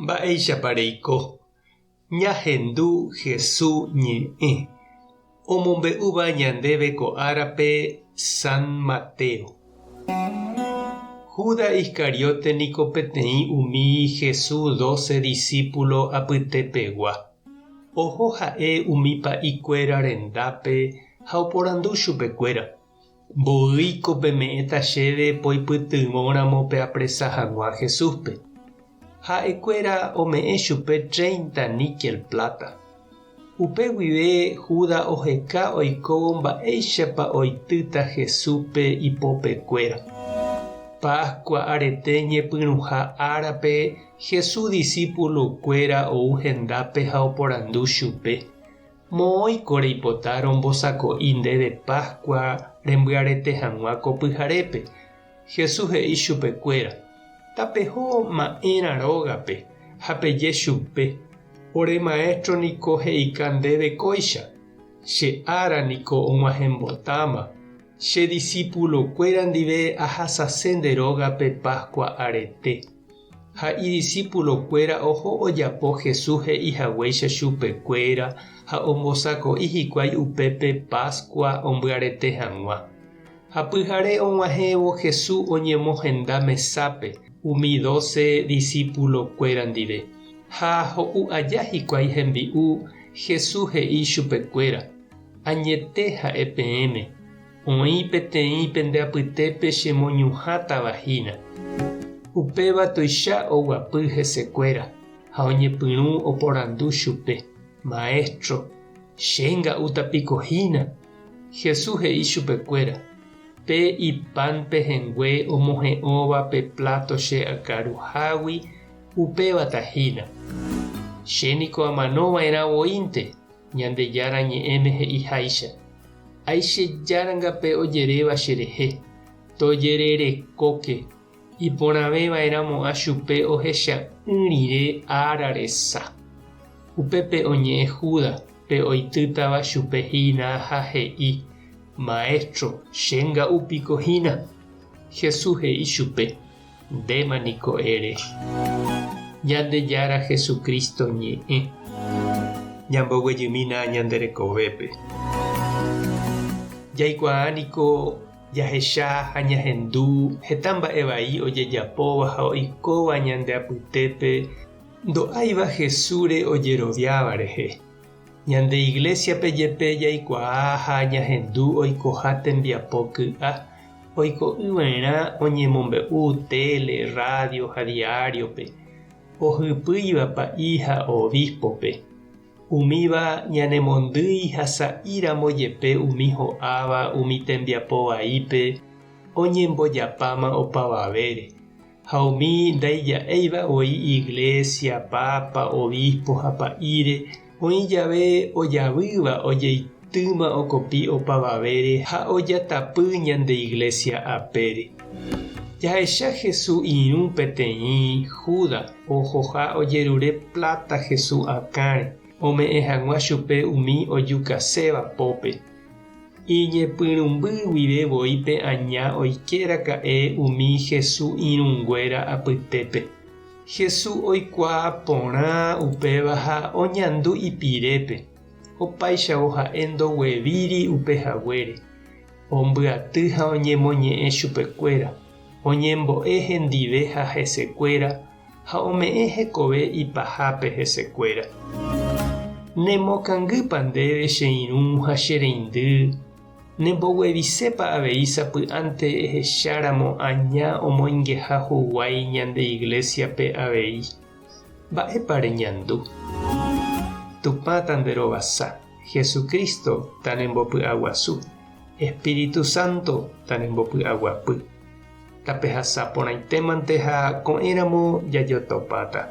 Mba'éichapa reiko? Ñahendu Hesu ñe'ẽ, omombe'úva ñandéve ko árape San Mateo. Judas Iscariote niko peteĩ umi Hesu dóse disípulo apytepegua. Oho ha'e umi pa'i kuéra rendápe ha oporandu chupekuéra, Mboýiko peme'ẽta chéve poipytyvõramo peapresa hag̃ua Jesúspe? Ha'ekuéra ome'ẽ chupe treinta níkel pláta. Upe guive Judas oheka oikóvo mba'éichapa oitýta Jesúspe ipopekuéra. Páskua arete ñepyrũha árape Jesús disípulokuéra ou hendápe ha oporandu chupe, Moõiko reipota rombosako'i ndéve Páskua rembyarete hag̃ua ko pyharépe? Jesús he'i chupekuéra, Tapeho ma'ẽrã rógape ha peje chupe, Ore Maéstro niko he'ika ndéve kóicha, Che ára niko og̃uahẽmbotáma, che disípulokuéra ndive ahasase nde rógape Páskua arete. Ha idisípulokuéra oho ojapo Jesús he'i haguéicha chupekuéra ha ombosako'i hikuái upépe Páskua ombyarete hag̃ua. Ha pyhare og̃uahẽvo Jesús oñemohenda mesápe umi dóse disípulokuéra ndive. Ha ho'u aja hikuái hembi'u, Jesús he'i chupekuéra, Añete ha'e peẽme, Oĩ peteĩ pende apytépe chemoñuhãtava hína. Upéva tuicha oguapy hesekuéra ha oñepyrũ oporandu chupe, Maéstro, che nga'úta piko hína? Jesús he'i chupekuéra, Pe ipan pehẽngue omohe'õva pe pláto che akaruhágui, upévata hína. Che niko amano va'erã voínte, Ñandejára Ñe'ẽme he'iháicha, Aichejáranga pe ojeréva cherehe, tojererekóke, iporãve va'erãmo'ã chupe ohecha'ỹ rire ára resa. Upépe oñe'ẽ Judas, pe oitýtava chupe hína, ha he'i, Maestro, che nga'u piko hína? Jesús he'i chupe, Ndéma niko ere. Ñandejára Jesucristo ñe'ẽ. Ñamboguejymína ñande rekovépe. Jaikuaa niko jahecha ha ñahendu heta mba'e vai ojejapóva ha oikóva ñande apytépe ndo'áiva Jesúsre ojeroviáva rehe. Ñande Iglésiape jepe jaikuaa ha ñahendu oikoha tembiapo ky'a Oiko'ỹva'erã oñemombe'u téle, rrádio ha diáriope, ohypýiva pa'i ha obíspope. Umíva ñanemondýi ha sa'íramo jepe umi ho'áva umi tembiapo vaípe oñembojapáma opavavére, ha umi ndaija'éiva voi iglésia, pápa, obispo ha pa'íre Oĩ jave ojavýva ojeitýma okopi opavavére ha ojatapy ñande iglésia apére. Jahecha Hesu irũ peteĩ Júda ohoha ojerure pláta Hesu akãre ome'ẽ hag̃ua chupe umi ojukaséva pópe. Iñepyrũmby guive voi pe aña oike raka'e umi Hesu irũnguéra apytépe. Jesús oikuaa porã upéva ha oñandu ipirépe, opáichavo ha'e ndoguevíri upe haguére. Ombyaty ha oñemoñe'ẽ chupekuéra, oñembo'e hendive ha hesekuéra ha ome'ẽ hekove ipahápe hesekuéra. Nemokangýpa ndéve che irũ ha che reindy? Nemboguevisépa avei sapy'ánte ehecháramo aña omoingeha huguái ñande iglésiape avei? Mba'épa reñandu? Tupã tanderovasa, Jesucristo tanembopy'aguasu, Espíritu Santo tanembopy'aguapy. Tapehasa porãitémante ha ko'ẽramo jajotopáta.